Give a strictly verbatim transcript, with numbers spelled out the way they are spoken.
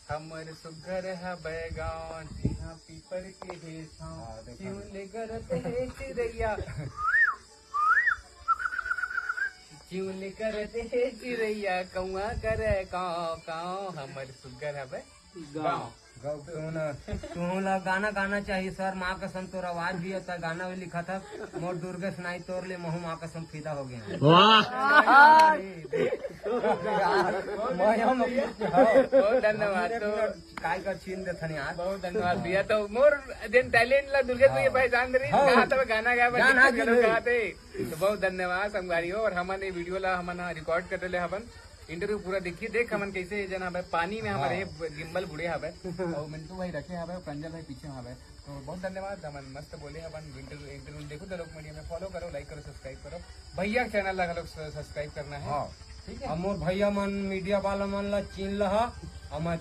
हमर सुग्घर हवय गाँव, जिहाँ पीपर के हे छाँव। हाँ, देखा। चिउले करत हे चिरैया, चिउले करत हे चिरैया, कौआ करे काँव काँव। हमर सुग्घर हवय गाँव। गाँव। गाँव। तुहूँ ला, तुहूँ ला गाना गाना चाहिए सर, माँ कसम तोर आवाज भी होता, गाना भी लिखा था। मोर दुर्गेश नाई तोर ले महू माँ कसम फिदा हो गया। वाह। बहुत धन्यवाद। तो काय कर छीन देथन यार। बहुत धन्यवाद भैया। तो मोर जेन टैलेंट ला दुर्गेश भैया हाँ। पहचान रही, हाँ। कहा था गाना गाए बर, गाना दिक्कत जी करो नहीं। कहा थे। तो बहुत धन्यवाद संगवारी हो, और हमन ये वीडियो ला हमन रिकॉर्ड कर ले हवन। इंटरव्यू पूरा देखिए, देख हमन कैसे ये जन हवे पानी में हमारे हाँ। गिम्बल बुड़े हवे, और मिंटू भाई रखे हवे, प्रांजल भाई पीछे हवे। तो बहुत धन्यवाद, हमन मस्त बोले हवन। इंटरव्यू एक दिन देखो, दलोक मीडिया में फॉलो करो, लाइक करो, सब्सक्राइब करो। भैया के चैनल ला घलोक सब्सक्राइब करना है। हाँ। ठीक है। अमोर भैया मन मीडिया वाला मन ला चीन लहा, अमर